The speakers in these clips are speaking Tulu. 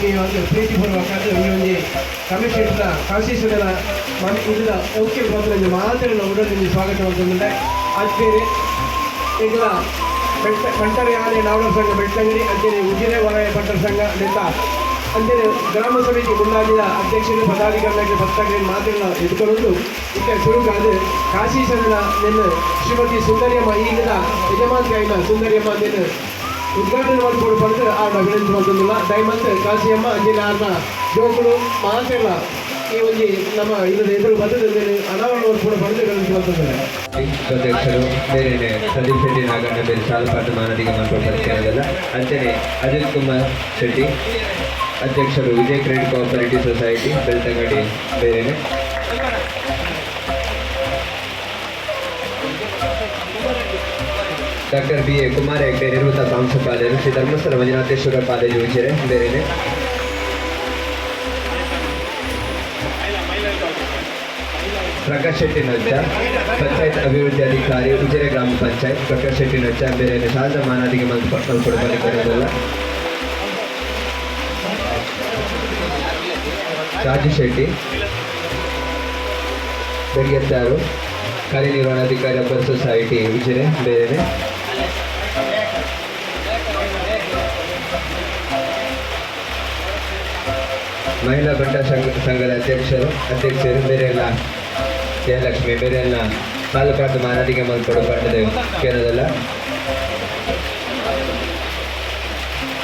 ಆತ್ಮೀಯವಾದ ಪ್ರೀತಿಪೂರ್ವಕ ಈ ಒಂಜಿ ಕಮಿಷನ್ನ ಕಾಶೀಶ್ವರನ ಮನೆ ಇಲ್ಲದ ಓಕೆ ಬಂದ್ರೆ ಮಾತ್ರ ಉಡಲಿಂದ ಸ್ವಾಗತ ಮಾಡ್ತಂದ್ರೆ. ಆತ್ಮೀಯರೇ, ಈಗ ಬೆಟ್ಟ ಬಂಟರ ಯಾನೆ ನಾಡೋರ ಸಂಘ ಬೆಳ್ತಂಗಡಿ, ಅಂಚನೆ ಉಜಿರೆ ವಲಯ ಬಂಟರ ಸಂಘ ನೆತ್ತ, ಅಂಚನೆ ಗ್ರಾಮ ಸಮಿತಿ ಮುಂಡಾಜಿನ ಅಧ್ಯಕ್ಷರು, ಪದಾಧಿಕಾರಿಗಳಿಗೆ ಭಕ್ತಾಗಿ ಮಾತುಗಳನ್ನ ಎದುಕೊಂಡು ಇತ್ತ ಸುರುಕಾದ ಕಾಶೀಶ್ವರನ ನಿನ್ನ ಶ್ರೀಮತಿ ಸುಂದರಿಯಮ್ಮ, ಈಗಿನ ಯಜಮಾನ್ಕಾಯಿನ ಸುಂದರಿಯಮ್ಮ ನಿನ್ನ ಉದ್ಘಾಟನೆ ಮಾಡ್ಕೊಂಡು ಪಡೆದು ಆಡ ವಿನಂತಿ ಮಾಡ್ತಂದಿಲ್ಲ. ದಯಮಂತ್ ಕಾಶಿಯಮ್ಮ, ಅಂಜಲಿ, ಆರ್ನ ಜೋಕುಲು ಮಾತೆಲ್ಲ ಈ ಒಂಜಿ ನಮ್ಮ ಇಲ್ಲದ ಎದುರು ಬದಲು ಅನಾವರಣ ಕೂಡ ಪಡೆದು ವಿನಂತಿ ಮಾಡ್ತಂದಿಲ್ಲ. ಅಧ್ಯಕ್ಷರು ಬೇರೆ ಸಂದೀಪ್ ಶೆಟ್ಟಿ ನಾಗಣ್ಣ ಬೇರೆ ಸಾಲಪಾಟ ಮಾನದಿಗ ಮಂಟಪ. ಅಂಚನೆ ಅಜಿತ್ ಕುಮಾರ್ ಶೆಟ್ಟಿ, ಅಧ್ಯಕ್ಷರು, Vijay credit cooperative society, Belthangady ಬೇರೆನೆ. Doctor B A Kumar Hegde, ನಿವೃತ್ತ ಪ್ರಾಂಶುಪಾಲರು, ಶ್ರೀ ಧರ್ಮಸ್ಥಳ ಮಂಜುನಾಥೇಶ್ವರ ಕಾಲೇಜು, ಉಜಿರೆ ಬೇರೆನೆ. ಪ್ರಕಾಶ್ ಶೆಟ್ಟಿ ನಚ್ಚ, ಪಂಚಾಯತ್ ಅಭಿವೃದ್ಧಿ ಅಧಿಕಾರಿ, ಉಜಿರೆ ಗ್ರಾಮ ಪಂಚಾಯತ್. ಪ್ರಕಾಶ್ ಶೆಟ್ಟಿ ನಚ್ಚ ಬೇರೆ ಶಾರದಾ ಮಾನಾದಿಗೆ ಮಲ್ಕೊಡು. ರಾಜು ಶೆಟ್ಟಿ ಬೆಂಗೆತ್ತಾರು, ಕಾರ್ಯನಿರ್ವಹಣಾಧಿಕಾರಿ, ಅಪ್ಪರ್ ಸೊಸೈಟಿ, ಉಜಿರೆ ಬೇರೆ. ಮಹಿಳಾ ಬಂಟ ಸಂಘದ ಅಧ್ಯಕ್ಷರು ಬೇರೆಲ್ಲ ಜಯಲಕ್ಷ್ಮಿ ಬೇರೆಲ್ಲ ತಾಲೂಕಾದ ಮಾನದಿಗೆ ಮಲ್ಕೊಡು ಪಂಡದ ಕೇಂದ್ರದಲ್ಲ.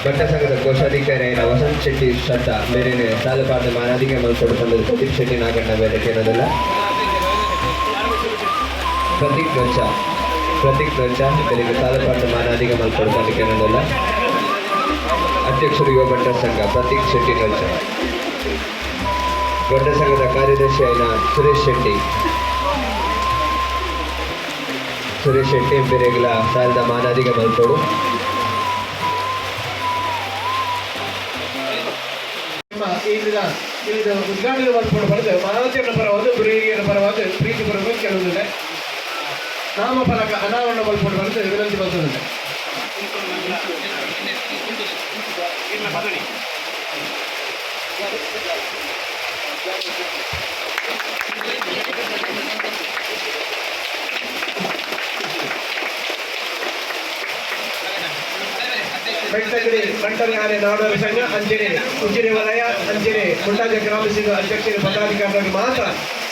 ಬಂಟ ಸಂಘದ ಕೋಶಾಧಿಕಾರಿ అయిన ವಸಂತ್ ಶೆಟ್ಟಿ ಶ್ರದ್ಧಾ ಬೇರೆನೆ ತಾಲೂಕಾದ ಮಾನಾದಿಗೆ ಮಲ್ಕೊಡು ಪಂಡದ ಪ್ರದೀಪ್ ಶೆಟ್ಟಿ ನಾಗಣ್ಣ ಬೇರೆ ಕೇಂದ್ರದಲ್ಲ. ಪ್ರತೀಕ್ ದೊಂಚ, ಪ್ರತೀಕ್ ದೊಂಚ ಬೇರೆ ತಾಲೂಕಾದ ಮಾನಾದಿಗೆ ಮಲ್ಕೊಡು ಪಂಡ ಕೇಂದ್ರದಲ್ಲ. ಅಧ್ಯಕ್ಷರು, ಯುವ ಬಂಟ ಸಂಘ, ಪ್ರತೀಕ್ ಶೆಟ್ಟಿ ನೊಂಚ. ಬಂಟ ಸಂಘದ ಕಾರ್ಯದರ್ಶಿ అయిన ಸುರೇಶ್ ಶೆಟ್ಟಿ, ಸುರೇಶ್ ಶೆಟ್ಟಿ ಬೇರೆಗಳ ಸಾಲದ ಮಾನಾದಿಗೆ ಮಲ್ಕೊಡು. ಇಲ್ಲಿನ ಇಲ್ಲಿನ ಉದ್ಘಾಟನೆ ಮಾಡ್ಕೊಂಡು ಪಡೆದು ಮಾನವತೆಯ ಪರವಾದ, ಗುರುಹಿರಿಯರ ಪರವಾದ ಪ್ರೀತಿಪೂರ್ವಕ ಕೆಲವೊಂದಿದೆ ನಾಮಫಲಕ ಅನಾವರಣ ಮಲ್ಕೊಂಡು ಬರೆದು ವಿನಂತಿ ಮಾಡ್ತದೆ. ಬೆಳ್ತಂಗಡಿ ಬಂಟರ ಯಾನೆ ನಾಡೋರ ಸಂಘ, ಅಂಚನೆ ಉಜಿರೆ ವಲಯ, ಅಂಚನೆ ಮುಂಡಾಜ ಗ್ರಾಮ ಸಂಘ ಅಧ್ಯಕ್ಷರು, ಪದಾಧಿಕಾರಿಗಳಿಗೆ ಮಾತ್ರ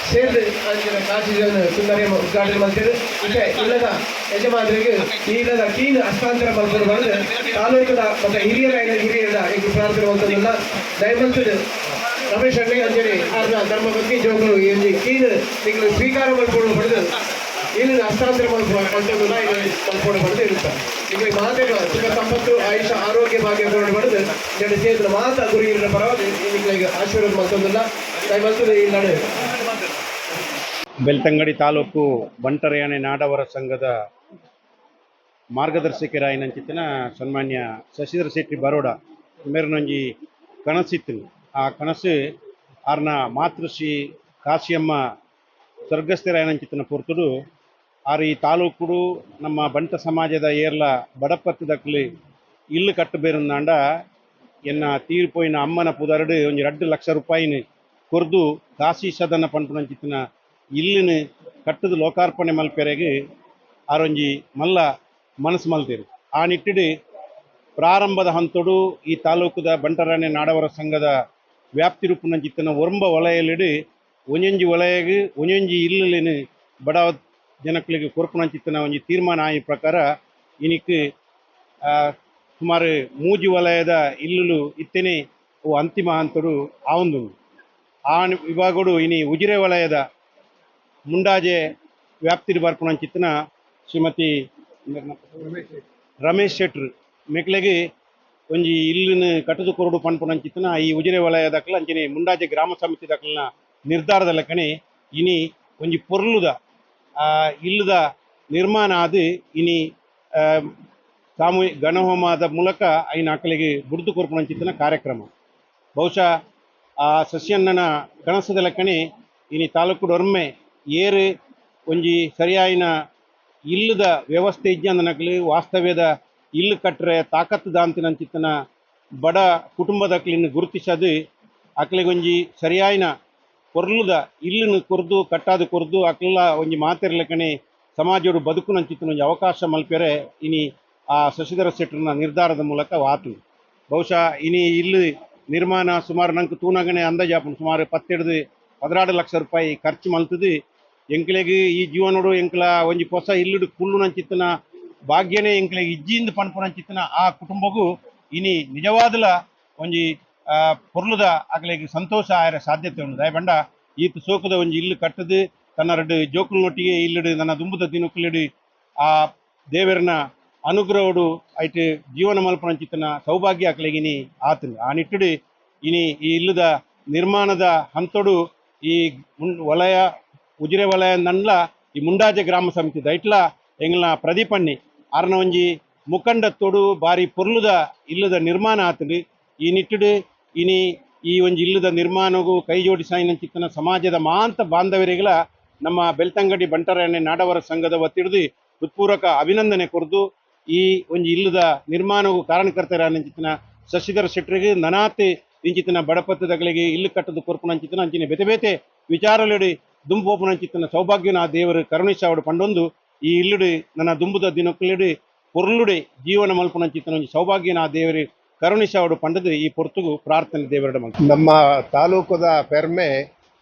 ಸೇರಿದು ಅಂಚಿನ ಕಾಶಿ ಸುಂದರಿಯಮ್ಮ ಉದ್ಘಾಟನೆ ಮಾಡ್ತಾರೆ. ಮತ್ತೆ ಇಲ್ಲದ ಯಜಮಾನರಿಗೆ ಈ ಇಲ್ಲದ ಕೀನ್ ಹಸ್ತಾಂತರ ಮಲ್ಪಲು ಬಂದು ತಾಲೂಕಿನ ಮತ್ತೆ ಹಿರಿಯರ ಹಿರಿಯರ ಈಗ ಪ್ರಾರ್ಥನೆ ಮಾಡ್ತದಲ್ಲ. ದಯಮಂತದ ರಮೇಶ್ ಅಣ್ಣೆ, ಅಂಜನೆ ಆರ್ನ ಧರ್ಮಪತ್ನಿ, ಜೋಗರು ಈ ಒಂಜಿ ಕೀನ್ ನಿಗಳು ಸ್ವೀಕಾರ ಮಲ್ಪಡು ಪಡೆದು ಇಲ್ಲಿ ಹಸ್ತಾಂತರ ಮಲ್ಪುವ ಮಲ್ತೊಂದುಲ್ಲ ಇದು ಮಲ್ಪಡು ಪಡೆದು ಇರುತ್ತೆ. ನಿಮಗೆ ಮಾತೆಗಳ ಸುಖ, ಸಂಪತ್ತು, ಆಯುಷ, ಆರೋಗ್ಯ, ಭಾಗ್ಯ ಕೊಡು ಪಡೆದು ಜನ ಸೇರಿದ ಮಾತ ಗುರಿ ಪರವಾಗಿ ನಿಗಳಿಗೆ ಆಶೀರ್ವಾದ ಮಲ್ತೊಂದುಲ್ಲ. ದಯಮಂತದ ಈ ನಡೆ ಬೆಳ್ತಂಗಡಿ ತಾಲೂಕು ಬಂಟರಯಾನೆ ನಾಡವರ ಸಂಘದ ಮಾರ್ಗದರ್ಶಕರಾಯಿನಂಚಿತ್ತಿನ ಸನ್ಮಾನ್ಯ ಶಶಿಧರ ಶೆಟ್ಟಿ ಬರೋಡ ಮೇರನೊಂಜಿ ಕನಸಿತ್ತು. ಆ ಕನಸು ಆರ್ನ ಮಾತೃಶ್ರೀ ಕಾಶಿಯಮ್ಮ ಸ್ವರ್ಗಸ್ಥರಾಯನಂಚಿತ್ತಿನ ಪೊರ್ತುಡು ಆರು ಈ ತಾಲೂಕುಡು ನಮ್ಮ ಬಂಟ ಸಮಾಜದ ಏರ್ಲ ಬಡಪತ್ತು ದಕ್ಲು ಇಲ್ಲು ಕಟ್ಟಬೇರುಂದಾಂಡ ಎನ್ನ ತೀರ್ಪೋಯಿನ ಅಮ್ಮನ ಪುದರಡು ಒಂಜಿ 2 ಲಕ್ಷ ರೂಪಾಯಿನ ಕೊರ್ದು ಕಾಶಿ ಸದನ ಪನ್ಪುನಂಚಿತ್ತಿನ ಇಲ್ಲಿನ ಕಟ್ಟದ ಲೋಕಾರ್ಪಣೆ ಮಲ್ಪೆರೆಗ್ ಆರೊಂಜಿ ಮಲ್ಲ ಮನಸ್ಸು ಮಲ್ತೇರು. ಆ ನಿಟ್ಟಿಡು ಪ್ರಾರಂಭದ ಹಂತಡು ಈ ತಾಲೂಕುದ ಬಂಟರಾಣಿ ನಾಡವರ ಸಂಘದ ವ್ಯಾಪ್ತಿ ರೂಪುನಂಚಿತ್ತಿನ ಒರಂಬ ವಲಯಲಿಡು ಒಂಜೊಂಜಿ ವಲಯಗ್ ಒಂಜೊಂಜಿ ಇಲ್ಲುಲೆನ್ ಬಡ ಜನಕ್ಕಳಿಗೆ ಕೊರ್ಪುನಂಚಿತ್ತಿನ ಒಂಜಿ ತೀರ್ಮಾನ ಆಯಿ ಪ್ರಕಾರ ಇನಿಕ್ ಸುಮಾರು ಮೂಜಿ ವಲಯದ ಇಲ್ಲುಲು ಇತ್ತೇನೆ ಅವು ಅಂತಿಮ ಹಂತಡು ಆವೊಂದುಂಡು. ಆ ವಿಭಾಗಡು ಇನಿ ಉಜಿರೆ ವಲಯದ ಮುಂಡಾಜೆ ವ್ಯಾಪ್ತಿಡ್ ಬರ್ಪುನಂಚಿತ್ತಿನ ಶ್ರೀಮತಿ ರಮೇಶ್ ಶೆಟ್ರು ಮೆಕ್ಲೆಗ್ ಒಂಜಿ ಇಲ್ಲಿನ ಕಟ್ಟದು ಕೊರಡು ಪನ್ಪುನಂಚಿತ್ತಿನ ಈ ಉಜಿರೆ ವಲಯ ದಕ್ಕಲ ಅಂಚನೆ ಮುಂಡಾಜೆ ಗ್ರಾಮ ಸಮಿತಿ ದಕ್ಕಲ್ನ ನಿರ್ಧಾರದ ಲೆಕ್ಕನೆ ಇನಿ ಒಂಜಿ ಪೊರ್ಲುದ ಇಲ್ಲದ ನಿರ್ಮಾಣ ಆದ್ ಇನಿ ಸಾಮೂಹಿಕ ಗಣಹೋಮದ ಮೂಲಕ ಐನ ಅಕಲಿಗೆ ಬುಡ್ದು ಕೊರ್ಪುನಂಚಿತ್ತಿನ ಕಾರ್ಯಕ್ರಮ. ಬಹುಶಃ ಆ ಸಸ್ಯಣ್ಣನ ಕನಸದ ಲೆಕ್ಕನೆ ಇನಿ ತಾಲೂಕುಡೊರ್ಮೆ ಏರು ಒಂಜಿ ಸರಿಯಾಯಿನ ಇಲ್ಲದ ವ್ಯವಸ್ಥೆ ಇಜ್ಜಂದನಕಲು ವಾಸ್ತವ್ಯದ ಇಲ್ಲು ಕಟ್ಟರೆ ತಾಕತ್ತು ದಾಂತಿನಂಚಿತ್ತಿನ ಬಡ ಕುಟುಂಬದಕ್ಲಿನ ಗುರುತಿಸದು ಅಕ್ಲೆಗೊಂಜಿ ಸರಿಯಾಯಿನ ಪೊರ್ಲುದ ಇಲ್ಲುನು ಕೊರ್ದು ಕಟ್ಟಾದು ಕೊರ್ದು ಅಕ್ಲೆಲ ಒಂಜಿ ಮಾತೆರ್ಲೆಕನೆ ಸಮಾಜೋಡು ಬದುಕುನಂಚಿತ್ತಿನ ಒಂಜಿ ಅವಕಾಶ ಮಲ್ಪೆರೆ ಇನಿ ಆ ಶಶಿಧರ ಶೆಟ್ಟರ್ನ ನಿರ್ಧಾರದ ಮೂಲಕ ವಾತು. ಬಹುಶಃ ಇನಿ ಇಲ್ಲು ನಿರ್ಮಾಣ ಸುಮಾರು ನಂಗೆ ತೂನಗನೆ ಅಂದಾಜಾಪುಂಡು, ಸುಮಾರು 10 ಹಿಡ್ದು 12 ಲಕ್ಷ ರೂಪಾಯಿ ಖರ್ಚು ಮಲ್ತದು. ಎಂಕ್ಲೆಗ್ ಈ ಜೀವನೋಡು ಎಂಕ್ಲ ಒಂಜಿ ಪೊಸ ಇಲ್ಲುಡು ಕುಲ್ಲುನಂಚಿತ್ತಿನ ಭಾಗ್ಯನೇ ಎಂಕ್ಲೆಗ್ ಇಜ್ಜಿಂದ್ ಪನ್ಪುನಂಚಿತ್ತಿನ ಆ ಕುಟುಂಬಗೂ ಇನಿ ನಿಜವಾದಲ ಒಂಜಿ ಪೊರ್ಲುದ ಅಕ್ಲೆಗ್ ಸಂತೋಷ ಆಯರ ಸಾಧ್ಯತೆ ಉಂಡು. ದಾಯೆ ಪಂಡ ಈತ್ ಸೋಕುದ ಒಂಜಿ ಇಲ್ಲು ಕಟ್ಟದು ತನ್ನ ರಡ್ಡು ಜೋಕುಲ್ನೊಟ್ಟಿಗೆ ಇಲ್ಲುಡು ನನ್ನ ದುಂಬುದ ದಿನಕ್ಕುಲಿಡು ಆ ದೇವರನ ಅನುಗ್ರಹೋಡು ಐಟ್ ಜೀವನ ಮಲ್ಪುನಂಚಿತ್ತಿನ ಸೌಭಾಗ್ಯ ಅಕ್ಲೆಗ್ ಇನಿ ಆತುಂಡು. ಆ ನಿಟ್ಟುಡು ಇನಿ ಈ ಇಲ್ಲುದ ನಿರ್ಮಾಣದ ಹಂತೊಡು ಈ ವಲಯ, ಉಜಿರೆ ವಲಯ ನನ್ಲ ಈ ಮುಂಡಾಜೆ ಗ್ರಾಮ ಸಮಿತಿ ದೈಟ್ಲ ಎಂಗ್ಲ ಪ್ರದೀಪಣ್ಣಿ ಆರ್ನ ಒಂಜಿ ಮುಖಂಡತ್ತೋಡು ಬಾರಿ ಪೊರ್ಲುದ ಇಲ್ಲದ ನಿರ್ಮಾಣ ಆತುಂಡು. ಈ ನಿಟ್ಟುಡು ಇನಿ ಈ ಒಂಜಿ ಇಲ್ಲದ ನಿರ್ಮಾಣಗು ಕೈ ಜೋಡಿಸಾಯಿನಂಚಿತ್ತಿನ ಸಮಾಜದ ಮಾಂತ ಬಾಂಧವರಿಗಳ ನಮ್ಮ ಬೆಳ್ತಂಗಡಿ ಬಂಟರಾಯಣೆ ನಾಡವರ ಸಂಘದ ವತಿಡ್ದು ಹೃತ್ಪೂರ್ವಕ ಅಭಿನಂದನೆ ಕೊರ್ದು, ಈ ಒಂಜಿ ಇಲ್ಲದ ನಿರ್ಮಾಣಗು ಕಾರಣಕರ್ತರಾನಂಚಿತ್ತಿನ ಶಶಿಧರ ಶೆಟ್ಟರಿಗೆ ನನಾತಿ ಇಂಚಿತ್ತಿನ ಬಡಪತ್ತದಗಳಿಗೆ ಇಲ್ಲು ಕಟ್ಟದು ಕೊರ್ಪುನಂಚಿತ್ತಿನ ಅಂಚಿನ ಬೇತೆ ಬೇತೆ ವಿಚಾರಲೆಡು ದುಂಪೋಪುನಂಚಿತ್ತಿನ ಸೌಭಾಗ್ಯನ ಆ ದೇವರು ಕರುಣಿಸಾವಡು ಪಂಡೊಂದು, ಈ ಇಲ್ಲುಡು ನನ್ನ ದುಂಬುದ ದಿನಕ್ಕುಲೆಡು ಪೊರ್ಲುಡೆ ಜೀವನ ಮಲ್ಪುನಂಚಿತ್ತಿನ ಒಂಜಿ ಸೌಭಾಗ್ಯನ ಆ ದೇವರು ಕರುಣಿಸಾವಡು ಪಂಡದು ಈ ಪೊರ್ತುಗು ಪ್ರಾರ್ಥನೆ ದೇವರಡ ಮಲ್ತು. ನಮ್ಮ ತಾಲೂಕುದ ಪೆರ್ಮೆ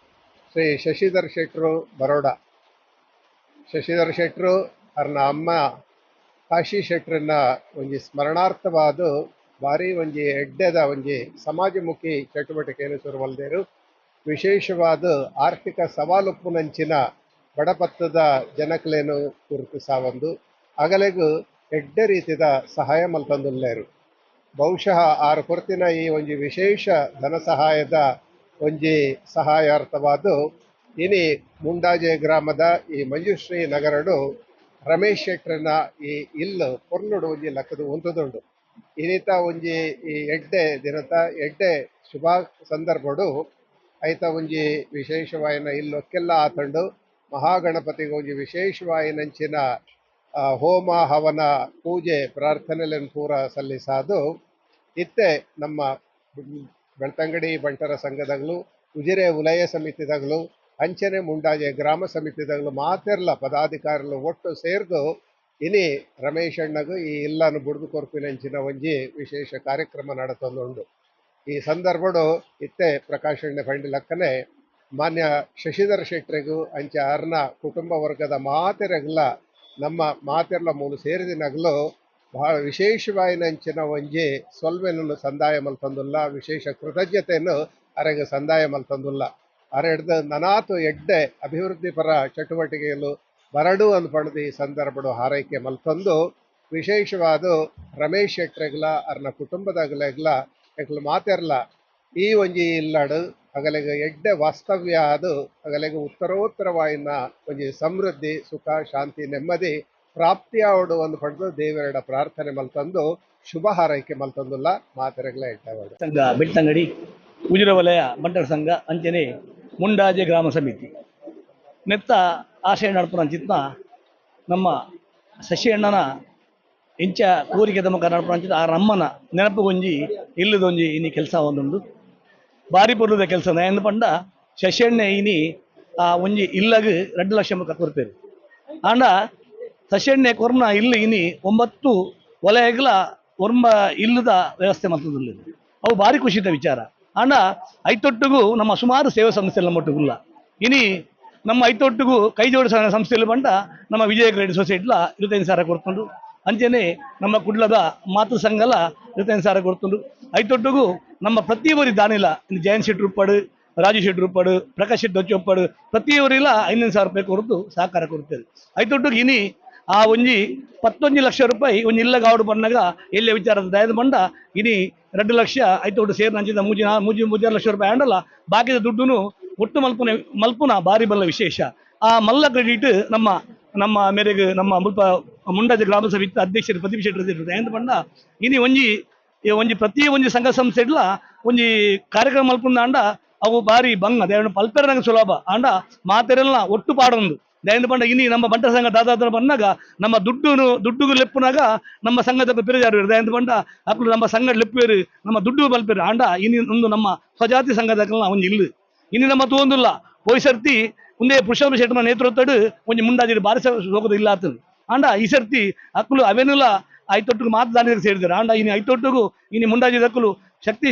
ಶ್ರೀ ಶಶಿಧರ್ ಶೆಟ್ರು ಬರೋಡ. ಶಶಿಧರ್ ಶೆಟ್ರು ಅರ್ನ ಅಮ್ಮ ಕಾಶಿ ಶೆಟ್ರನ್ನ ಒಂಜಿ ಸ್ಮರಣಾರ್ಥವಾದ ಭಾರಿ ಒಂಜಿ ಎಡ್ಡೆದ ಒಂಜಿ ಸಮಾಜಮುಖಿ ಚಟುವಟಿಕೆಯನ್ನು ಶುರುವಲ್ದೇರು. ವಿಶೇಷವಾದ ಆರ್ಥಿಕ ಸವಾಲುಪ್ಪುನಂಚಿನ ಬಡಪತ್ತದ ಜನಕ್ಲೇನು ಗುರುತಿಸಾವಂದು ಅಗಲೆಗು ಎಡ್ಡೆ ರೀತಿದ ಸಹಾಯ ಮಲ್ತೊಂದುಲ್ಲೇರು. ಬಹುಶಃ ಆರು ಕೊರ್ತಿನ ಈ ಒಂಜಿ ವಿಶೇಷ ಧನ ಸಹಾಯದ ಒಂಜಿ ಸಹಾಯಾರ್ಥವಾದ ಇನಿ ಮುಂಡಾಜೆ ಗ್ರಾಮದ ಈ ಮಂಜುಶ್ರೀ ನಗರಡು ರಮೇಶ್ ಶೆಟ್ರನ ಈ ಇಲ್ಲು ಪೊರ್ಲುಡು ಒಂಜಿ ಲಕ್ಕದು ಉಂತುದುಂಡು. ಇನಿತ ಒಂಜಿ ಈ ಎಡ್ಡೆ ದಿನತ ಎಡ್ಡೆ ಶುಭ ಸಂದರ್ಭಡು ಐತ ಒಂಜಿ ವಿಶೇಷವಾಯಿನ ಇಲ್ಲೊಕ್ಕೆಲ್ಲ ಆತಂಡು. ಮಹಾಗಣಪತಿಗೆ ಒಂಜಿ ವಿಶೇಷವಾಯಿನಂಚಿನ ಹೋಮ, ಹವನ, ಪೂಜೆ, ಪ್ರಾರ್ಥನೆಗಳನ್ನು ಪೂರ ಸಲ್ಲಿಸಾದು, ಇತ್ತೆ ನಮ್ಮ ಬೆಳ್ತಂಗಡಿ ಬಂಟರ ಸಂಘದಗಳು, ಉಜಿರೆ ಉಲಯ ಸಮಿತಿದಗಳು, ಅಂಚನೆ ಮುಂಡಾಜೆ ಗ್ರಾಮ ಸಮಿತಿದಗಳು ಮಾತೆರ್ಲ ಪದಾಧಿಕಾರಿಗಳು ಒಟ್ಟು ಸೇರ್ದು ಇನಿ ರಮೇಶ್ ಅಣ್ಣಗು ಈ ಇಲ್ಲನು ಬುಡ್ದು ಕೊರ್ಪಿನಂಚಿನ ಒಂಜಿ ವಿಶೇಷ ಕಾರ್ಯಕ್ರಮ ನಡತೊಂದುಂಡು. ಈ ಸಂದರ್ಭಡು ಇತ್ತೆ ಪ್ರಕಾಶ್ ಅಣ್ಣೆ ಪಂಡಿಲಕ್ಕನೆ ಮಾನ್ಯ ಶಶಿಧರ್ ಶೆಟ್ಟರಿಗೂ ಅಂಚೆ ಅರ್ನ ಕುಟುಂಬ ವರ್ಗದ ಮಾತೆರಗ್ಲ ನಮ್ಮ ಮಾತೆರ್ಲ ಮೂಲು ಸೇರಿದಿನಗಲು ಬಹಳ ವಿಶೇಷವಾಯಿನಂಚಿನ ಒಂಜಿ ಸೊಲ್ಮೆಯನ್ನು ಸಂದಾಯ ಮಲ್ತೊಂದುಲ್ಲ, ವಿಶೇಷ ಕೃತಜ್ಞತೆಯನ್ನು ಅರೆಗೆ ಸಂದಾಯ ಮಲ್ತೊಂದುಲ್ಲ. ಅರೆಡ್ದು ನನಾತು ಎಡ್ಡೆ ಅಭಿವೃದ್ಧಿ ಪರ ಚಟುವಟಿಕೆಗಳು ಬರಡು ಅಂದ್ ಈ ಸಂದರ್ಭಡು ಹಾರೈಕೆ ಮಲ್ತೊಂದು, ವಿಶೇಷವಾದ ರಮೇಶ್ ಶೆಟ್ರೆಗ್ಲ ಅರ್ನ ಕುಟುಂಬದಾಗಲೆಗ್ಲ ಎಕ್ಲು ಮಾತೆರ್ಲ ಈ ಒಂಜಿ ಇಲ್ಲಡು ಅಗಲೆಗ ಎಡ್ಡೆ ವಾಸ್ತವ್ಯ ಅದು ಅಗಲೆಗ ಉತ್ತರೋತ್ತರವಾಯಿನ ಒಂಜಿ ಸಮೃದ್ಧಿ, ಸುಖ, ಶಾಂತಿ, ನೆಮ್ಮದಿ ಪ್ರಾಪ್ತಿಯಾವಡು ಒಂದು ಪಡೆದು ದೇವರಡ ಪ್ರಾರ್ಥನೆ ಮಲ್ತಂದು ಶುಭ ಹಾರೈಕೆ ಮಲ್ತಂದುಲ್ಲ. ಮಾತೆರೆಗ್ಲ ಎಡ್ಡೆವಾಡು. ಸಂಘ ಬೆಳ್ತಂಗಡಿ ಉಜಿರೆ ವಲಯ ಬಂಟರ ಸಂಘ ಅಂಚನೆ ಮುಂಡಾಜೆ ಗ್ರಾಮ ಸಮಿತಿ ನೆತ್ತ ಆಶಯ ನಡ್ಪುನಂಚಿತ್ನ ನಮ್ಮ ಶಶಿ ಅಣ್ಣನ ಇಂಚ ಕೋರಿಕೆ ಮುಖ ನಡ್ಪುನಂಚಿತ ಆ ರಮ್ಮನ ನೆನಪುಗೊಂಜಿ ಇಲ್ಲದೊಂಜಿ ಇನಿ ಕೆಲಸ ಒಂದುಂಡು. ಬಾರಿ ಪೊರ್ಲುದ ಕೆಲಸ ಎಂದು ಪಂಡ ಶಶಿ ಅಣ್ಣೆ ಇನಿ ಆ ಒಂಜಿ ಇಲ್ಲಗ್ 2 ಲಕ್ಷ ಮುಖ ಕೊರ್ಪೇರು. ಆಂಡ ಶಶಿ ಅಣ್ಣೆ ಕೊರ್ನ ಇಲ್ಲು ಇನಿ ಒಂಬತ್ತು ವಲಯಗಳ ಒರ್ಂಬ ಇಲ್ಲದ ವ್ಯವಸ್ಥೆ ಮಲ್ತುದುಲ್ಲೆರ್. ಅವು ಭಾರಿ ಖುಷಿದ ವಿಚಾರ. ಆಂಡ ಐತೊಟ್ಟಿಗೂ ನಮ್ಮ ಸುಮಾರು ಸೇವಾ ಸಂಸ್ಥೆ ನಮ್ಮೊಟ್ಟುಗುಲ್ಲ. ಇನಿ ನಮ್ಮ ಐತೊಟ್ಟಿಗೂ ಕೈ ಜೋಡಿಸ ಸಂಸ್ಥೆಯಲ್ಲಿ ಬಂಡ ನಮ್ಮ ವಿಜಯ ಕ್ರೆಡಿಟ್ ಸೊಸೈಟಿಲ 25,000 ಕೊಡ್ತುಂಡು. ಅಂಚನೆ ನಮ್ಮ ಕುಡ್ಲದ ಮಾತೃ ಸಂಘಲ 25,000 ಕೊಡ್ತುಂಡು. ಐತೊಟ್ಟಿಗೂ ನಮ್ಮ ಪ್ರತಿಯೊಬ್ಬರಿ ದಾನಿಲ ಜಯಂತ್ ಶೆಟ್ಟಿ ಉಪ್ಪಡು, ರಾಜು ಶೆಟ್ಟಿ ಉಪ್ಪಡು, ಪ್ರಕಾಶ್ ಶೆಟ್ಟಿ ದೊಚ್ಚ ಉಪ್ಪಡು, ಪ್ರತಿಯೊರಿಲ 5,000 ರೂಪಾಯಿ ಕೊರತು ಸಹಕಾರ ಕೊಡ್ತೇವೆ. ಐತೊಟ್ಟಿಗೆ ಇನಿ ಆ ಒಂಜಿ 11 ಲಕ್ಷ ರೂಪಾಯಿ ಒಂಜಿ ಇಲ್ಲ ಗಾವಡು ಬಂದಾಗ ಎಲ್ಲಿ ವಿಚಾರದ ದಯದ ಬಂಡ ಇನಿ 2 ಲಕ್ಷ ಐತೊಟ್ಟು ಸೇರಿ ನಂಚಿದ ಮೂಜಿ ಮೂಜಿ 3.5 ಲಕ್ಷ ರೂಪಾಯಿ ಆಂಡಲ ಬಾಕಿದ ದುಡ್ಡುನು ಒಟ್ಟು ಮಲ್ಪುನ ಮಲ್ಪುನ ಬಾರಿ ಬಲ್ಲ ವಿಶೇಷ. ಆ ಮಲ್ಲ ಕ್ರೆಡಿಟ್ ನಮ್ಮ ನಮ್ಮ ಮೇರೆಗೆ ನಮ್ಮ ಮುಲ್ಪ ಮುಂಡಾಜೆ ಗ್ರಾಮ ಸಭೆ ಅಧ್ಯಕ್ಷರು ಪ್ರದೀಪ್ ಶೆಟ್ಟರ್. ಎಂತ ಪಂಡ ಇನಿ ಒಂಜಿ ಈ ಒಂಜಿ ಪ್ರತಿ ಒಂಜಿ ಸಂಘ ಸಂಸ್ಥೆ ಇಡ್ಲ ಒಂಜಿ ಕಾರ್ಯಕ್ರಮ ಮಲ್ಪುನ ಆಂಡ ಅವು ಬಾರಿ ಬಂಗ ದೇವನ ಪಲ್ಪೆರ ನಂಗೆ ಸುಲಭ. ಆಂಡ ಮಾತೆರೆಲ್ಲ ಒಟ್ಟು ಪಾಡೊಂದು. ದಯಂದ ಪಂಡ ಇನಿ ನಮ್ಮ ಬಂಟರ ಸಂಘ ದಾದಾದ್ರ ಬಂದಾಗ ನಮ್ಮ ದುಡ್ಡುನು ದುಡ್ಡುಗು ಲೆಪ್ಪುನಾಗ ನಮ್ಮ ಸಂಘದ ಪಿರಜಾರು ದಯಂದ ಪಂಡ ಅಕ್ಲು ನಮ್ಮ ಸಂಘ ಲೆಪ್ಪೇರು, ನಮ್ಮ ದುಡ್ಡು ಬಲ್ಪೇರು. ಆಂಡ ಇನಿ ಒಂದು ನಮ್ಮ ಸ್ವಜಾತಿ ಸಂಘದ ಒಂಜಿ ಇಲ್ಲು ಇನಿ ನಮ್ಮ ತೂವೊಂದುಲ್ಲ. ಪೋಯಿ ಸರ್ತಿ ಉಂದೇ ಪುರುಷೋತ್ತಮ ಶೆಟ್ಟನ ನೇತೃತ್ವಡ್ ಒಂಜಿ ಮುಂಡಾಜಿಡ್ ಬಾರಿ ಸೋಕದ ಇಲ್ಲ ಆತುಂಡು. ಆಂಡ ಈ ಸರ್ತಿ ಅಕ್ಲು ಅವೆನುಲ ಐತೊಟ್ಟುಗು ಮಾತ್ರ ದಾನಿಗೆ ಸೇರಿದರು. ಆಂಡ ಇನಿ ಐತೊಟ್ಟುಗು ಇನಿ ಮುಂಡಾಜಿದಕ್ಕಲು ಶಕ್ತಿ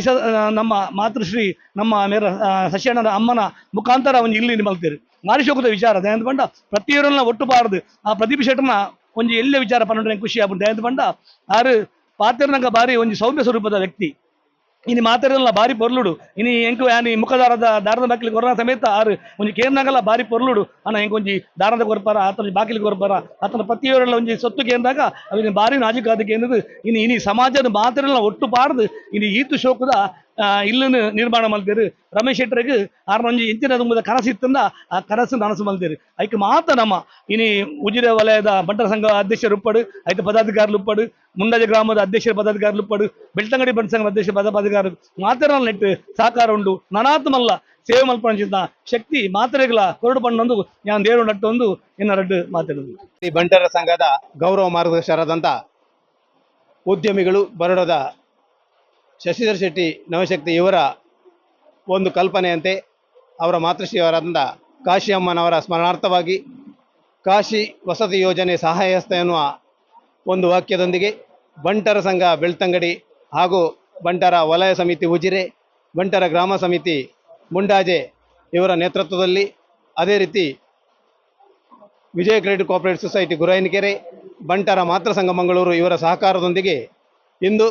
ನಮ್ಮ ಮಾತೃಶ್ರೀ ನಮ್ಮ ಮೇರ ಸಸ್ಯಣ್ಣನ ಅಮ್ಮನ ಮುಖಾಂತರ ಒಂಜಿ ಇಲ್ಲಿ ಮಲ್ತೇರು. ಮಾರಿಶೋಕದ ವಿಚಾರ ದಯಂತ ಪಂಡ ಪ್ರತಿಯೊರನ್ನ ಒಟ್ಟು ಬಾರದು. ಆ ಪ್ರದೀಪ್ ಶೆಟ್ಟನ ಒಂಜಿ ಎಲ್ಲೆ ವಿಚಾರ ಪನ್ನೊಂಡು ಖುಷಿ ಆಪುಂಡು. ದಯಂತ ಪಂಡ ಆರು ಪಾತೆರ್ನಂಗ ಬಾರಿ ಒಂಜಿ ಸೌಮ್ಯ ಸ್ವರೂಪದ ವ್ಯಕ್ತಿ. ಇನಿ ಮಾತೆರೆಲ್ಲ ಬಾರಿ ಪೊರ್ಲುಡು. ಇನಿ ಎಂಕು ಯಾನಿ ಮುಖದಾರದ ದಾರದ ಬಾಕಿಲಿ ಕೊರೋನಾ ಸಮೇತ ಆರು ಒಂಜಿ ಕೇರ್ನಾಗಲ ಬಾರಿ ಪೊರ್ಲುಡು. ಅಣ್ಣ ಎಂಕ್ ಒಂಜಿ ದಾರದ ಕೊರ್ಪಾರ, ಆತನ ಬಾಕಿಲಿ ಕೊರ್ಪಾರ, ಆತನ ಪ್ರತಿಯೊರೆಲ್ಲ ಒಂಜಿ ಸೊತ್ತು ಕೇಂದಾಗ ಅವಿನ ಬಾರಿ ನಾಜುಕಾದ ಕೇಂದ್ರದು. ಇನಿ ಇನಿ ಸಮಾಜದ ಮಾತೆರೆಲ್ಲ ಒಟ್ಟು ಪಾಡ್ದು ಇನಿ ಈತು ಶೋಕದ ಇಲ್ಲನ್ನು ನಿರ್ಮಾಣ ಮಲ್ತೇರು. ರಮೇಶ್ ಶೆಟ್ಟರಿಗೆ ಆರ್ನ ಒಂಜಿ ಇಂಚಿನ ತುಂಬದ ಕನಸು ಇತ್ತಂದ ಆ ಕನಸು ನನಸು ಮಲ್ತೇರು. ಐಕ್ ಮಾತ ನಮ್ಮ ಇನಿ ಉಜಿರೆ ವಲಯದ ಬಂಟರ ಸಂಘ ಅಧ್ಯಕ್ಷರು ಉಪ್ಪಡು, ಐತ ಪದಾಧಿಕಾರಿಲು ಉಪ್ಪಡು, ಮುಂಡಾಜೆ ಗ್ರಾಮದ ಅಧ್ಯಕ್ಷರ ಪದಾಧಿಕಾರಿಲು ಉಪ್ಪಡು, ಬೆಳ್ತಂಗಡಿ ಬಂಟ ಸಂಘದ ಅಧ್ಯಕ್ಷ ಪದಾಧಿಕಾರಿ ಮಾತೆರ ನೆಟ್ಟು ಸಹಕಾರ ಉಂಡು. ನನಾತ್ ಮಲ್ಲ ಸೇವೆ ಮಲ್ಪಂಚಿನ ಶಕ್ತಿ ಮಾತ್ರೆಗಳ ಕೊರಡು ಪಣ್ಣೊಂದು ഞാൻ ದೇವರು ನಟ್ಟೊಂದು ಎನ್ನ ರಡ್ಡು ಮಾತಾಡುದು. ಈ ಬಂಟರ ಸಂಘದ ಗೌರವ ಮಾರ್ಗದರ್ಶಕರಾದಂಥ ಉದ್ಯಮಿಗಳು ಬರೋಡದ ಶಶಿಧರ್ ಶೆಟ್ಟಿ ನವಶಕ್ತಿ ಇವರ ಒಂದು ಕಲ್ಪನೆಯಂತೆ ಅವರ ಮಾತೃಶ್ರೀಯವರಾದಂಥ ಕಾಶಿಯಮ್ಮನವರ ಸ್ಮರಣಾರ್ಥವಾಗಿ ಕಾಶಿ ವಸತಿ ಯೋಜನೆ ಸಹಾಯಹಸ್ತ ಎನ್ನುವ ಒಂದು ವಾಕ್ಯದೊಂದಿಗೆ ಬಂಟರ ಸಂಘ ಬೆಳ್ತಂಗಡಿ ಹಾಗೂ ಬಂಟರ ವಲಯ ಸಮಿತಿ ಉಜಿರೆ, ಬಂಟರ ಗ್ರಾಮ ಸಮಿತಿ ಮುಂಡಾಜೆ ಇವರ ನೇತೃತ್ವದಲ್ಲಿ, ಅದೇ ರೀತಿ ವಿಜಯ credit cooperative society Gurayanakere, ಬಂಟರ ಮಾತೃ ಸಂಘ ಮಂಗಳೂರು ಇವರ ಸಹಕಾರದೊಂದಿಗೆ ಇಂದು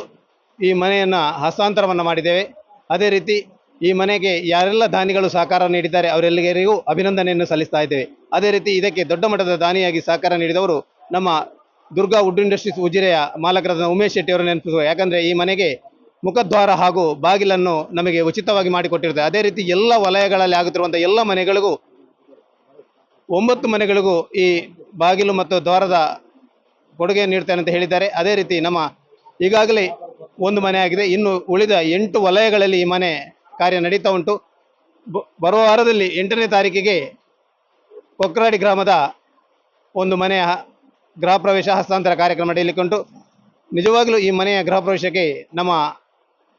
ಈ ಮನೆಯನ್ನು ಹಸ್ತಾಂತರವನ್ನು ಮಾಡಿದ್ದೇವೆ. ಅದೇ ರೀತಿ ಈ ಮನೆಗೆ ಯಾರೆಲ್ಲ ದಾನಿಗಳು ಸಹಕಾರ ನೀಡಿದ್ದಾರೆ, ಅವರೆಲ್ಲರಿಗೂ ಅಭಿನಂದನೆಯನ್ನು ಸಲ್ಲಿಸ್ತಾ ಇದ್ದೇವೆ. ಅದೇ ರೀತಿ ಇದಕ್ಕೆ ದೊಡ್ಡ ಮಟ್ಟದ ದಾನಿಯಾಗಿ ಸಹಕಾರ ನೀಡಿದವರು ನಮ್ಮ ದುರ್ಗಾ ವುಡ್ ಇಂಡಸ್ಟ್ರೀಸ್ ಉಜಿರೆಯ ಮಾಲಕರಾದ ಉಮೇಶ್ ಶೆಟ್ಟಿ ಅವರು ನೆನಪಿಸುವ. ಯಾಕಂದರೆ ಈ ಮನೆಗೆ ಮುಖದ್ವಾರ ಹಾಗೂ ಬಾಗಿಲನ್ನು ನಮಗೆ ಉಚಿತವಾಗಿ ಮಾಡಿಕೊಟ್ಟಿರುತ್ತಾರೆ. ಅದೇ ರೀತಿ ಎಲ್ಲ ವಲಯಗಳಲ್ಲಿ ಆಗುತ್ತಿರುವಂಥ ಎಲ್ಲ ಮನೆಗಳಿಗೂ, 9 ಮನೆಗಳಿಗೂ ಈ ಬಾಗಿಲು ಮತ್ತು ದ್ವಾರದ ಕೊಡುಗೆ ನೀಡ್ತೇನೆ ಅಂತ ಹೇಳಿದ್ದಾರೆ. ಅದೇ ರೀತಿ ನಮ್ಮ ಈಗಾಗಲೇ ಒಂದು ಮನೆ ಆಗಿದೆ. ಇನ್ನು ಉಳಿದ 8 ವಲಯಗಳಲ್ಲಿ ಈ ಮನೆ ಕಾರ್ಯ ನಡೀತಾ ಉಂಟು. ಬರುವ ವಾರದಲ್ಲಿ 8ನೇ ತಾರೀಕಿಗೆ ಕೊಕ್ರಾಡಿ ಗ್ರಾಮದ ಒಂದು ಮನೆಯ ಗೃಹ ಪ್ರವೇಶ ಹಸ್ತಾಂತರ ಕಾರ್ಯಕ್ರಮ ನಡೆಯಲಿಕ್ಕೆ ಉಂಟು. ನಿಜವಾಗಲೂ ಈ ಮನೆಯ ಗೃಹ ಪ್ರವೇಶಕ್ಕೆ ನಮ್ಮ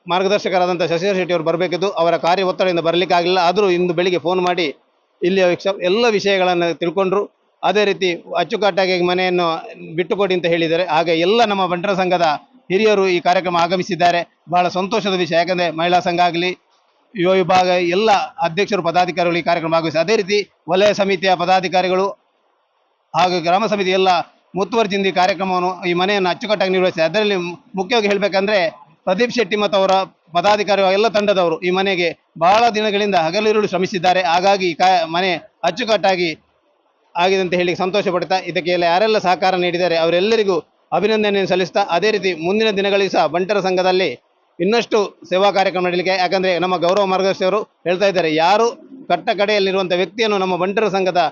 ಮಾರ್ಗದರ್ಶಕರಾದಂಥ ಶಶಿಧರ್ ಶೆಟ್ಟಿ ಅವರು ಬರಬೇಕಿದ್ದು, ಅವರ ಕಾರ್ಯ ಒತ್ತಡದಿಂದ ಬರಲಿಕ್ಕಾಗಲಿಲ್ಲ. ಆದರೂ ಇಂದು ಬೆಳಿಗ್ಗೆ ಫೋನ್ ಮಾಡಿ ಇಲ್ಲಿಯ ಎಲ್ಲ ವಿಷಯಗಳನ್ನು ತಿಳ್ಕೊಂಡ್ರು. ಅದೇ ರೀತಿ ಅಚ್ಚುಕಟ್ಟಾಗಿ ಮನೆಯನ್ನು ಬಿಟ್ಟುಕೊಡಿ ಅಂತ ಹೇಳಿದ್ದಾರೆ. ಹಾಗೆ ಎಲ್ಲ ನಮ್ಮ ಬಂಟರ ಸಂಘದ ಹಿರಿಯರು ಈ ಕಾರ್ಯಕ್ರಮ ಆಗಮಿಸಿದ್ದಾರೆ. ಬಹಳ ಸಂತೋಷದ ವಿಷಯ. ಯಾಕಂದರೆ ಮಹಿಳಾ ಸಂಘ ಆಗಲಿ, ಯುವ ವಿಭಾಗ ಎಲ್ಲ ಅಧ್ಯಕ್ಷರು, ಪದಾಧಿಕಾರಿಗಳು ಈ ಕಾರ್ಯಕ್ರಮ ಆಗಮಿಸಿ, ಅದೇ ರೀತಿ ವಲಯ ಸಮಿತಿಯ ಪದಾಧಿಕಾರಿಗಳು ಹಾಗೂ ಗ್ರಾಮ ಸಮಿತಿ ಎಲ್ಲ ಮುತುವರ್ಜಿಯಿಂದ ಈ ಕಾರ್ಯಕ್ರಮವನ್ನು, ಈ ಮನೆಯನ್ನು ಅಚ್ಚುಕಟ್ಟಾಗಿ ನಿರ್ವಹಿಸಿ. ಅದರಲ್ಲಿ ಮುಖ್ಯವಾಗಿ ಹೇಳಬೇಕಂದ್ರೆ ಪ್ರದೀಪ್ ಶೆಟ್ಟಿ ಮತ್ತು ಅವರ ಪದಾಧಿಕಾರಿ ಎಲ್ಲ ತಂಡದವರು ಈ ಮನೆಗೆ ಬಹಳ ದಿನಗಳಿಂದ ಹಗಲಿರುಳು ಶ್ರಮಿಸಿದ್ದಾರೆ. ಹಾಗಾಗಿ ಮನೆ ಅಚ್ಚುಕಟ್ಟಾಗಿ ಆಗಿದೆ ಅಂತ ಹೇಳಿ ಸಂತೋಷ ಪಡ್ತಾ, ಇದಕ್ಕೆ ಎಲ್ಲ ಯಾರೆಲ್ಲ ಸಹಕಾರ ನೀಡಿದ್ದಾರೆ ಅವರೆಲ್ಲರಿಗೂ ಅಭಿನಂದನೆಯನ್ನು ಸಲ್ಲಿಸ್ತಾ, ಅದೇ ರೀತಿ ಮುಂದಿನ ದಿನಗಳಲ್ಲಿ ಸಹ ಬಂಟರ ಸಂಘದಲ್ಲಿ ಇನ್ನಷ್ಟು ಸೇವಾ ಕಾರ್ಯಕ್ರಮ ನಡೆಯಲಿಕ್ಕೆ, ಯಾಕಂದರೆ ನಮ್ಮ ಗೌರವ ಮಾರ್ಗದರ್ಶಕರು ಹೇಳ್ತಾ ಇದ್ದಾರೆ, ಯಾರು ಕಟ್ಟ ಕಡೆಯಲ್ಲಿರುವಂಥ ವ್ಯಕ್ತಿಯನ್ನು ನಮ್ಮ ಬಂಟರ ಸಂಘದ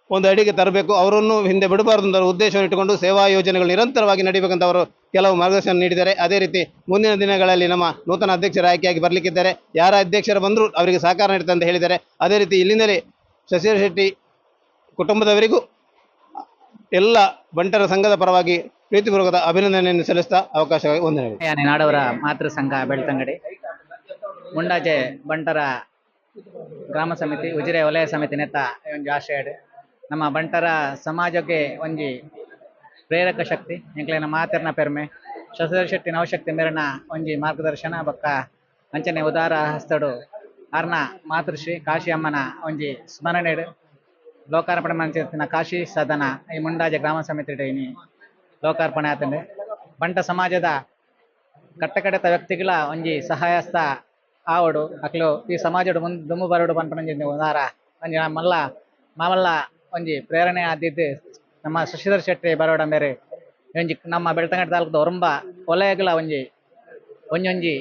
ಒಂದು ಅಡಿಗೆ ತರಬೇಕು, ಅವರನ್ನು ಹಿಂದೆ ಬಿಡಬಾರದು ಅಂತ ಉದ್ದೇಶವನ್ನು ಇಟ್ಟುಕೊಂಡು ಸೇವಾ ಯೋಜನೆಗಳು ನಿರಂತರವಾಗಿ ನಡೀಬೇಕಂತ ಅವರು ಕೆಲವು ಮಾರ್ಗದರ್ಶನ ನೀಡಿದ್ದಾರೆ. ಅದೇ ರೀತಿ ಮುಂದಿನ ದಿನಗಳಲ್ಲಿ ನಮ್ಮ ನೂತನ ಅಧ್ಯಕ್ಷರ ಆಯ್ಕೆಯಾಗಿ ಬರಲಿಕ್ಕಿದ್ದಾರೆ. ಯಾರ ಅಧ್ಯಕ್ಷರು ಬಂದರೂ ಅವರಿಗೆ ಸಹಕಾರ ನೀಡುತ್ತೆ ಅಂತ ಹೇಳಿದ್ದಾರೆ. ಅದೇ ರೀತಿ ಇಲ್ಲಿಂದಲೇ ಶಶಿಧರ್ ಶೆಟ್ಟಿ ಕುಟುಂಬದವರಿಗೂ ಎಲ್ಲ ಬಂಟರ ಸಂಘದ ಪರವಾಗಿ ಪ್ರೀತಿಪೂರ್ವಕದ ಅಭಿನಂದನೆಯನ್ನು ಸಲ್ಲಿಸ್ತಾ ಅವಕಾಶವಾಗಿ ವಂದನೆಗಳು. ಯಾನೆ ನಾಡವರ ಮಾತೃ ಸಂಘ ಬೆಳ್ತಂಗಡಿ, ಮುಂಡಾಜೆ ಬಂಟರ ಗ್ರಾಮ ಸಮಿತಿ, ಉಜಿರೆ ವಲಯ ಸಮಿತಿ ನೆತ್ತ ಒಂಜಿ ಆಶಯಡ್ ನಮ್ಮ ಬಂಟರ ಸಮಾಜಕ್ಕೆ ಒಂಜಿ ಪ್ರೇರಕ ಶಕ್ತಿ ಎಂಕ್ಲೆನ ಮಾತೆರ್ನ ಪೆರ್ಮೆ ಶಶಿಧರ್ ಶೆಟ್ಟಿ ನವಶಕ್ತಿ ಮೇರನ ಒಂಜಿ ಮಾರ್ಗದರ್ಶನ ಬೊಕ್ಕ ಅಂಚನೆ ಉದಾರ ಹಸ್ತಡು ಆರ್ನ ಮಾತೃಶ್ರೀ ಕಾಶಿ ಅಮ್ಮನ ಒಂಜಿ ಸ್ಮರಣೆಡ್ ಲೋಕಾರ್ಪಣೆ ಮಂಚಿನ ಕಾಶಿ ಸದನ ಈ ಮುಂಡಾಜೆ ಗ್ರಾಮ ಸಮಿತಿ ಇನಿ ಲೋಕಾರ್ಪಣೆ ಆತಂಡೆ. ಬಂಟ ಸಮಾಜದ ಕಟ್ಟಕಡೆತ ವ್ಯಕ್ತಿಗಳ ಒಂಜಿ ಸಹಾಯಸ್ತ ಆವಡು, ಅಕ್ಲು ಈ ಸಮಾಜಡ್ ಮುಂದ್ ದುಂಬು ಬರಡು ಪನ್ಪುನ ಉದಾರ ಒಂಜಿ ಮಲ್ಲ ಮಾಮಲ್ಲ ಒಂಜಿ ಪ್ರೇರಣೆ ಆದಿದ್ದು ನಮ್ಮ ಶಶಿಧರ್ ಶೆಟ್ಟಿ ಬರೋಡ ಮೇರೆ. ಒಂಜಿ ನಮ್ಮ ಬೆಳ್ತಂಗಡಿ ತಾಲೂಕುದ ಒರಂಬ ವಲಯಗಳ ಒಂಜಿ ಒಂಜೊಂಜಿ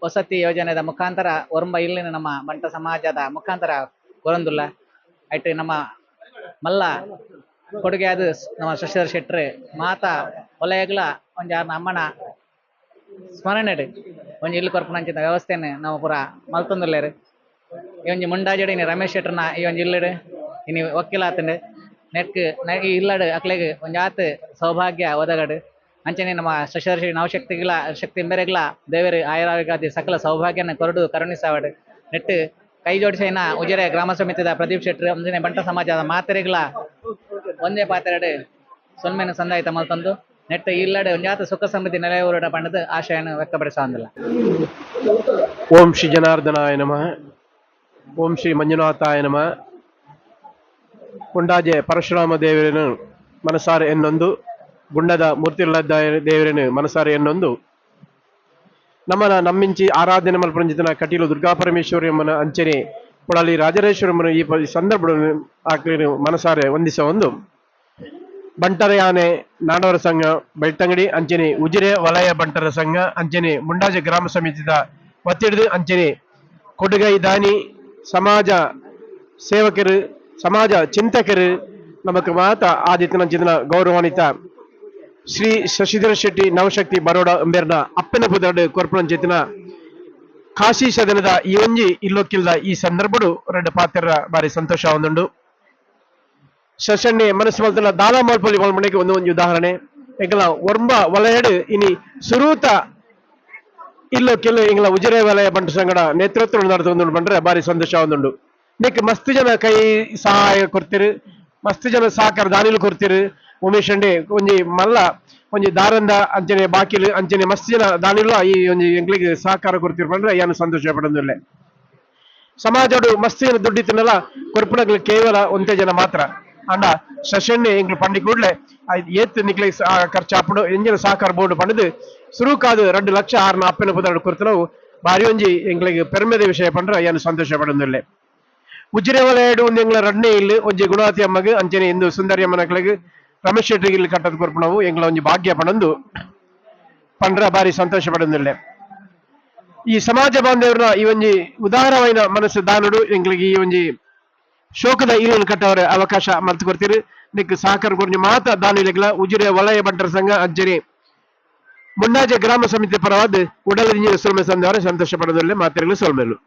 ವಸತಿ ಯೋಜನೆದ ಮುಖಾಂತರ ಒರಂಬ ಇಲ್ಲಿನ ನಮ್ಮ ಬಂಟ ಸಮಾಜದ ಮುಖಾಂತರ ಕೊರೊಂದುಲ್ಲ. ಐಟ್ ನಮ್ಮ ಮಲ್ಲ ಕೊಡುಗೆ ಅದು ನಮ್ಮ ಶಶಿಧರ್ ಶೆಟ್ರು ಮಾತ ವಲಯಗಳ ಒಂಜಿ ಆರ್ನ ಅಮ್ಮನ ಸ್ಮರಣೆಡ್ ಒಂಜಿ ಇಲ್ಲು ಕೊರ್ಪುನಂಚಿನ ವ್ಯವಸ್ಥೆನ್ ನಾವು ಪೂರ ಮಲ್ತೊಂದುಲ್ಲೆರ್. ಈ ಒಂಜಿ ಮುಂಡಾಜೆಡ್ ಇನಿ ರಮೇಶ್ ಶೆಟ್ರ್ನ ಈ ಒಂಜಿ ಇಲ್ಲಡ್ ಇನಿ ವಕೀಲಾತಂಡ್ ನೆಕ್ ಈ ಇಲ್ಲಡ್ ಅಕ್ಲೆಗ್ ಒಂಜಾತ್ ಸೌಭಾಗ್ಯ ಒದಗಡ್. ಅಂಚನೆ ನಮ್ಮ ಶಶಿಧರ ಶೆಟ್ಟಿ ನವಶಕ್ತಿಗ್ಲ ಶಕ್ತಿ ಇಂಬೆರೆಗ್ಲ ದೇವೆರ್ ಆಯುರಾರೋಗ್ಯಾದಿ ಸಕಲ ಸೌಭಾಗ್ಯನ ಕೊರಡು ಕರುಣಿಸಾವಡ್. ನೆಟ್ ಕೈ ಜೋಡಿಸೈನ ಉಜಿರೆ ಗ್ರಾಮ ಸಮಿತಿದ ಪ್ರದೀಪ್ ಶೆಟ್ರು, ಅಂಚನೆ ಬಂಟ ಸಮಾಜದ ಮಾತೆರೆಗ್ಲ ಒಂದೇ ಪಾತೆರಡ್ ಸೊಲ್ಮೆನ್ ಸಂದಾಯಿತ ಮಲ್ತೊಂದು ನೆಟ್ ಇಲ್ಲಡ್ ಒಂಜಾತ ಸುಖ ಸಮೃದ್ಧಿ ನೆಲೆಯೂರುಡ ಪಂಡುದು ಆಶಯನ್ ವ್ಯಕ್ತಪಡಿಸಾವಂದಿಲ್ಲ. ಓಂ ಶ್ರೀ ಜನಾರ್ದನಾಯ ನಮಃ. ಓಂ ಶ್ರೀ ಮಂಜುನಾಥಾಯ ನಮಃ. ಕೊಂಡಾಜೆ ಪರಶುರಾಮ ದೇವರನು ಮನಸಾರೆ ಎನ್ನೊಂದು, ಗುಂಡದ ಮೂರ್ತಿಗಳ ದೇವರನು ಮನಸಾರೆ ಎನ್ನೊಂದು, ನಮ್ಮನ ನಮ್ಮಿಂಚಿ ಆರಾಧನೆ ಮಲ್ಪುನಂಚಿತ್ತಿನ ಕಟೀಲು ದುರ್ಗಾ ಪರಮೇಶ್ವರಿ ಅಮ್ಮನ ಅಂಚನೆ ಪೊಳಲಿ ರಾಜರಾಜೇಶ್ವರಮ್ಮನ ಈ ಸಂದರ್ಭ ಆಕ್ಲೆನ್ ಮನಸಾರೆ ವಂದಿಸ ಒಂದು. ಬಂಟರ ಯಾನೆ ನಾಡವರ ಸಂಘ ಬೆಳ್ತಂಗಡಿ ಅಂಚನೆ ಉಜಿರೆ ವಲಯ ಬಂಟರ ಸಂಘ ಅಂಚನೆ ಮುಂಡಾಜೆ ಗ್ರಾಮ ಸಮಿತಿದ ವತಿಡ್ದು ಅಂಚನೆ ಕೊಡುಗೈ ದಾನಿ, ಸಮಾಜ ಸೇವಕರು, ಸಮಾಜ ಚಿಂತಕರು, ನಮಕ್ ಮಾತ ಆದಿತ್ಯನಂಚಿನ ಗೌರವಾನ್ವಿತ ಶ್ರೀ ಶಶಿಧರ ಶೆಟ್ಟಿ ನವಶಕ್ತಿ ಬರೋಡ ಅಂಬೇರ್ನ ಅಪ್ಪನ ಪುದರ್ಡ್ ಕೊರ್ಪುನಂಚಿತ್ತಿನ ಕಾಶಿ ಸದನದ ಈ ಒಂಜಿ ಇಲ್ಲೊಕ್ಕಿಲ್ದ ಈ ಸಂದರ್ಭಡು ರಡ್ಡ್ ಪಾತೆರ ಬಾರಿ ಸಂತೋಷ ಒಂದುಂಡು. ಶಶಣ್ಣೆ ಮನಸ್ಸು ಮಲ್ತನ ದಾಲ ಮಲ್ಪೊಲಿ ಮಲ್ಪುನೆಗ್ ಒಂದು ಒಂಜಿ ಉದಾಹರಣೆ. ಎಂಕಲ ಒರ್ಂಬ ವಲಯಡ್ ಇನಿ ಸುರೂತ ಇಲ್ಲೊಕ್ಕಿಲ್ ಎಂಕಲ ಉಜಿರೆ ವಲಯ ಬಂಟ ಸಂಗಡ ನೇತೃತ್ವ ನಡತೊಂದುಂಡು ಪಂಡ್ರೆ ಬಾರಿ ಸಂತೋಷ ಒಂದುಂಡು. ನೆಕ್ ಮಸ್ತ್ ಜನ ಕೈ ಸಹಾಯ ಕೊರ್ತಿರು, ಮಸ್ತ್ ಜನ ಸಹಕಾರ ದಾನಿಲು ಕೊರ್ತಿರು. ಉಮೇಶ್ ಅಂಡೆ ಒಂಜಿ ಮಲ್ಲ ಒಂಜಿ ದಾರಂದ ಅಂಚನೆ ಬಾಕಿಲ್ ಅಂಚನೆ ಮಸ್ತ್ ಜನ ದಾನಿಲ ಈ ಒಂಜಿ ಎಂಕ್ಲೆಗ್ ಸಹಕಾರ ಕೊರ್ತಿರು ಪಂಡ್ರೆ ಯಾನ್ ಸಂತೋಷ ಪಡೊಂದುಲ್ಲೆ. ಸಮಾಜಡು ಮಸ್ತ್ ಜನ ದುಡ್ಡಿತ್ತಿನಲ ಕೊರ್ಪುನಕ್ಲು ಕೇವಲ ಒಂತೆ ಜನ ಮಾತ್ರ. ಅಂಡ ಶಶಣ್ಣೆ ಎಂಕ್ಲು ಪಂಡಿ ಕೂಡ್ಲೆ ಏತ್ ನಿಕ್ಲೆ ಖರ್ಚಾಪುಂಡು, ಎಂಜಿನ ಸಹಕಾರ ಬೋರ್ಡ್ ಪಂಡುದು ಸುರುಕಾದ್ 2 ಲಕ್ಷ ಆರ್ನ ಅಪ್ಪೆನ ಪುದರ್ಡ್ ಕೊರ್ತನವು ಬಾರಿ ಒಂಜಿ ಎಂಕ್ಲೆಗ್ ಪೆರ್ಮೆದ ವಿಷಯ ಪಂಡ್ರೆ ಯಾನ್ ಸಂತೋಷ ಪಡೊಂದುಲ್ಲೆ. ಉಜಿರೆ ವಲಯಡ್ ಒಂದು ಎಂಗ್ಲ ರಡ್ನೇ ಇಲ್ಲು. ಒಂಜಿ ಗುಣವತಿ ಅಮ್ಮಗ್ ಅಂಚನೆ ಇಂದು ಸುಂದರಿ ಅಮ್ಮನಕ್ಲೆಗ್ ರಮೇಶ್ ಶೆಟ್ಟಿಗೆ ಇಲ್ಲಿ ಕಟ್ಟದ್ ಕೊರ್ಪುನವು ಎಂಗ್ಲ ಒಂಜಿ ಭಾಗ್ಯ ಪಂಡೊಂದು ಪಂಡ್ರ ಬಾರಿ ಸಂತೋಷ ಪಡೊಂದುಲ್ಲೆ. ಈ ಸಮಾಜ ಬಾಂಧವ್ರನ ಈ ಒಂಜಿ ಉದಾರವಾಯಿನ ಮನಸ್ಸು ದಾನುಡು ಎಂಕ್ಲೆಗ್ ಈ ಒಂಜಿ ಶೋಕದ ಇಲ್ಲನ್ನು ಕಟ್ಟವರ ಅವಕಾಶ ಮಲ್ತ್ ಕೊರ್ತೀರಿ. ನಿಕ್ ಸಹಕಾರ ಕೊರ್ನಿ ಮಾತ ದಾನಿಲೆಗ್ಲ ಉಜಿರೆ ವಲಯ ಬಂಟರ ಸಂಘ ಅಂಚನೆ ಮುಂಡಾಜೆ ಗ್ರಾಮ ಸಮಿತಿ ಪರವಾದ ಉಡಲ ಸೊಲ್ಮೆ ಸಂದವರ ಸಂತೋಷ ಪಡೋದಲ್ಲೇ. ಮಾತೆರೆಗ್ಲ ಸೊಲ್ಮೆಲು.